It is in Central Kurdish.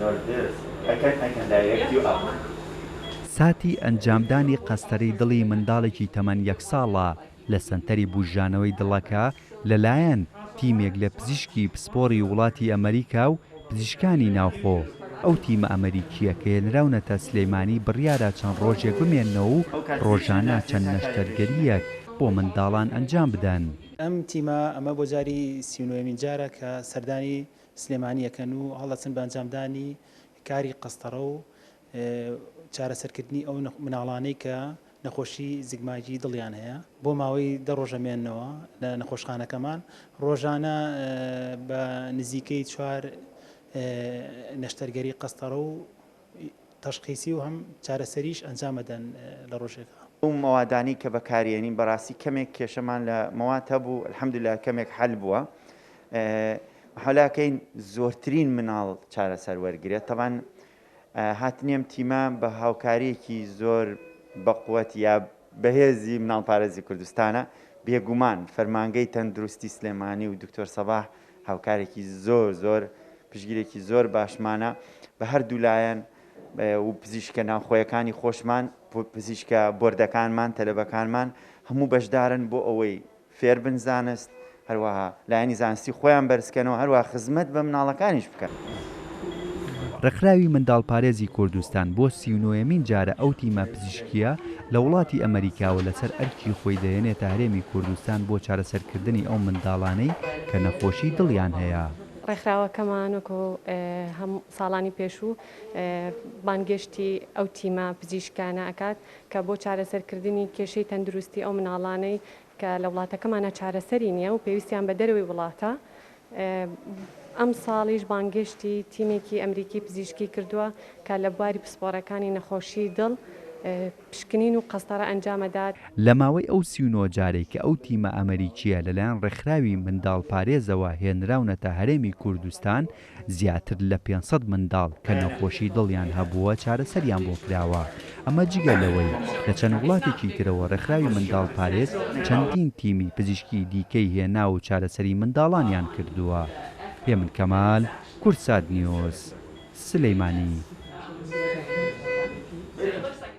or this I can I can direct you up. ساتی ئەنجامدانی قەستەرەی دڵی منداڵێکی تەمەن یەک ساڵە لە سەنتەری بوژانەوەی دڵەکە لەلایەن تیمێک لە پزیشکی پسپۆڕی وڵاتی ئەمەریکا و پزیشکانی ناوخۆ، ئەو تیمە ئەمەریکییە کە هێنراونەتە سلێمانی بڕیارە چەند ڕۆژێک بمێننەوە و ڕۆژانە چەند نەشتەرگەرییەک بۆ منداڵان ئەنجام بدەن. ئەم تیمە ئەمە بۆ جاری 39مین جارە کە سەردانی سلێمانی ئەکەن و هەڵدەچن بە ئەنجامدانی کاری قەستەڕە و چارەسەرکردنی ئەو مناڵانەی کە نەخۆشی زگماگی دڵیان هەیە بۆ ماوەی دە ڕۆژ ئەمێننەوە لە نەخۆشخانەکەمان ڕۆژانە بە نزیکەی چوار نەشتەرگەری قەستەڕە و تەشخیسی و هەم چارەسەریش ئەنجام ئەدەن لە ڕۆژێکا. ئەو مەوادانەی کە بەکاریێنین بەڕاستی کەمێک کێشەمان لە مەواد هەبوو الحمدللە کەمێک حەل بووە محاولەکەین زۆرترین مناڵ چارەسەر وەرگێت تەبان هاتنی ئەم تیمە بە هاوکاریەکی زۆر بەقوەت یا بەهێزی مناڵپارێزی کوردستانە، بێگومان فەرمانگەی تەندروستی سلێمانی و دکتۆر سەباح هاوکارێکی زۆر زۆر پشتگیرێکی زۆر باشمانە بە هەردوو لایەن و پزیشکە ناوخۆیەکانی خۆشمان پزیشکە بۆردەکانمان تەلەبەکانمان هەموو بەشدارن بۆ ئەوەی فێربن زانست، هەروەها لایەنی زانستی خۆیان بەرزکەنەوە، هەروەها خزمەت بە مناڵەکانیش بکەن. ڕێکخراوی منداڵپارێزی کوردستان بۆ 39ەمین جارە ئەو تیمە پزیشکییە لە وڵاتی ئەمەریکاوە لەسەر ئەرکی خۆی دەهێنێتە هەرێمی کوردستان بۆ چارەسەرکردنی ئەو منداڵانەی کە نەخۆشی دڵیان هەیە. ڕێکخراوەکەمان وەکو هەموو ساڵانی پێشوو بانگێشتی ئەو تیمە پزیشکانە ئەکات کە بۆ چارەسەرکردنی کێشەی تەندروستی ئەو مناڵانەی کە لە وڵاتەکەمانا چارەسەری نییە و پێویستیان بە دەرەوەی وڵاتە، ئەمساڵیش بانگهێشتی تیمێکی ئەمریکی پزیشکی کردووە کە لە بواری پسپۆڕەکانی نەخۆشیی دڵ، پشکنین و قەستەڕە ئەنجامەدات. لە ماوەی ئەو 39 جارەی کە ئەو تیمە ئەمریکییە لەلایەن ڕێکخراوی منداڵپارێزەوە هێنراونەتە هەرێمی کوردستان، زیاتر لە 500 منداڵ کە نەخۆشی دڵیان هەبووە چارەسەریان بۆ کراوە، ئەمە جگە لەوەی لە چەند وڵاتێکی ترەوە ڕێکخراوی منداڵپارێز چەندین تیمی پزیشکی دیکەی هێناوە و چارەسەری منداڵانیان کردووە. هێمن کەمال، کوردسات نیوز، سلیمانی.